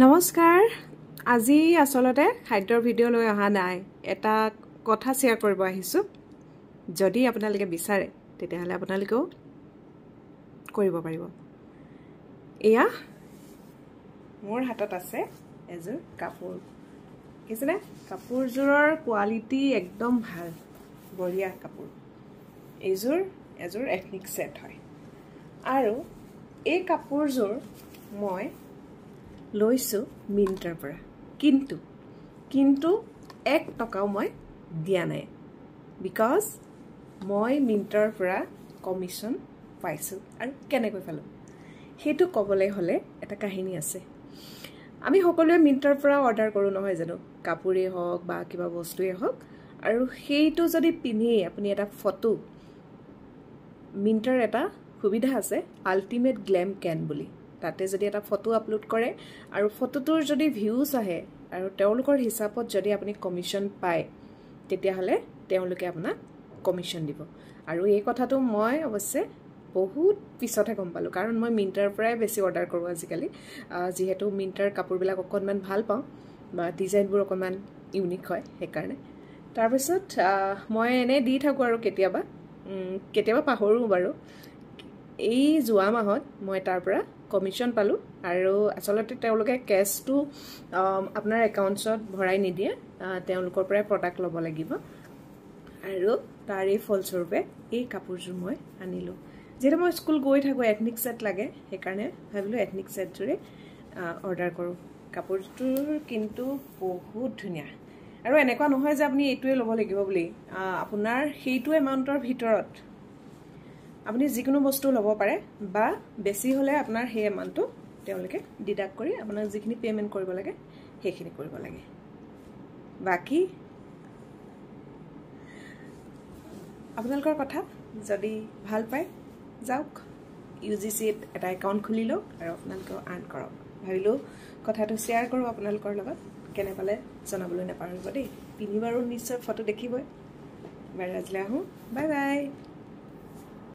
নমস্কাৰ। আজি আচলতে খাদ্যৰ ভিডিঅ' লৈ অহা নাই, এটা কথা শ্বেয়াৰ কৰিব আহিছোঁ। যদি আপোনালোকে বিচাৰে তেতিয়াহ'লে আপোনালোকেও কৰিব পাৰিব। এয়া মোৰ হাতত আছে এযোৰ কাপোৰ, দেখিছেনে? কাপোৰযোৰৰ কোৱালিটি একদম ভাল, বঢ়িয়া কাপোৰ। এইযোৰ এযোৰ এথনিক ছেট হয় আৰু এই কাপোৰযোৰ মই লৈছোঁ মিণ্টৰ পৰা, কিন্তু কিন্তু 1 টকাও মই দিয়া নাই, because মই মিণ্টৰ পৰা কমিশ্যন পাইছোঁ। আৰু কেনেকৈ পালোঁ সেইটো ক'বলৈ হ'লে এটা কাহিনী আছে। আমি সকলোৱে মিণ্টৰ পৰা অৰ্ডাৰ কৰোঁ নহয় জানো, কাপোৰেই হওক বা কিবা বস্তুৱেই হওক। আৰু সেইটো যদি পিন্ধি আপুনি এটা ফটো, মিণ্টৰ এটা সুবিধা আছে আল্টিমেট গ্লেম কেন বুলি, তাতে যদি এটা ফটো আপলোড কৰে আৰু ফটোটোৰ যদি ভিউজ আহে আৰু তেওঁলোকৰ হিচাপত যদি আপুনি কমিশ্যন পায়, তেতিয়াহ'লে তেওঁলোকে আপোনাক কমিশ্যন দিব। আৰু এই কথাটো মই অৱশ্যে বহুত পিছতহে গম পালোঁ, কাৰণ মই মিণ্টাৰ পৰাই বেছি অৰ্ডাৰ কৰোঁ আজিকালি, যিহেতু মিণ্টাৰ কাপোৰবিলাক অকণমান ভাল পাওঁ বা ডিজাইনবোৰ অকণমান ইউনিক হয় সেইকাৰণে। তাৰপিছত মই এনেই দি থাকোঁ আৰু কেতিয়াবা কেতিয়াবা পাহৰোঁ বাৰু। এই যোৱা মাহত মই তাৰ পৰা কমিশ্যন পালোঁ। আৰু আচলতে তেওঁলোকে কেছটো আপোনাৰ একাউণ্টছত ভৰাই নিদিয়ে, তেওঁলোকৰ পৰাই প্ৰডাক্ট ল'ব লাগিব। আৰু তাৰে ফলস্বৰূপে এই কাপোৰযোৰ মই আনিলোঁ। যিহেতু মই স্কুল গৈ থাকোঁ, এথনিক ছেট লাগে, সেইকাৰণে ভাবিলোঁ এথনিক ছেটযোৰে অৰ্ডাৰ কৰোঁ। কাপোৰযোৰ কিন্তু বহুত ধুনীয়া। আৰু এনেকুৱা নহয় যে আপুনি এইটোৱে ল'ব লাগিব বুলি, আপোনাৰ সেইটো এমাউণ্টৰ ভিতৰত আপুনি যিকোনো বস্তু ল'ব পাৰে, বা বেছি হ'লে আপোনাৰ সেই এমাউণ্টটো তেওঁলোকে ডিডাক্ট কৰি আপোনাক যিখিনি পে'মেণ্ট কৰিব লাগে সেইখিনি কৰিব লাগে। বাকী আপোনালোকৰ কথা, যদি ভাল পায় যাওক UGC-ত এটা একাউণ্ট খুলি লওক আৰু আপোনালোকেও আৰ্ণ কৰক। ভাবিলোঁ কথাটো শ্বেয়াৰ কৰোঁ আপোনালোকৰ লগত, কেনে পালে জনাবলৈ নাপাহৰিব দেই। পিন্ধি বাৰু নিশ্চয় ফটো দেখিবই। বাৰু আজিলৈ আহোঁ, বাই বাই।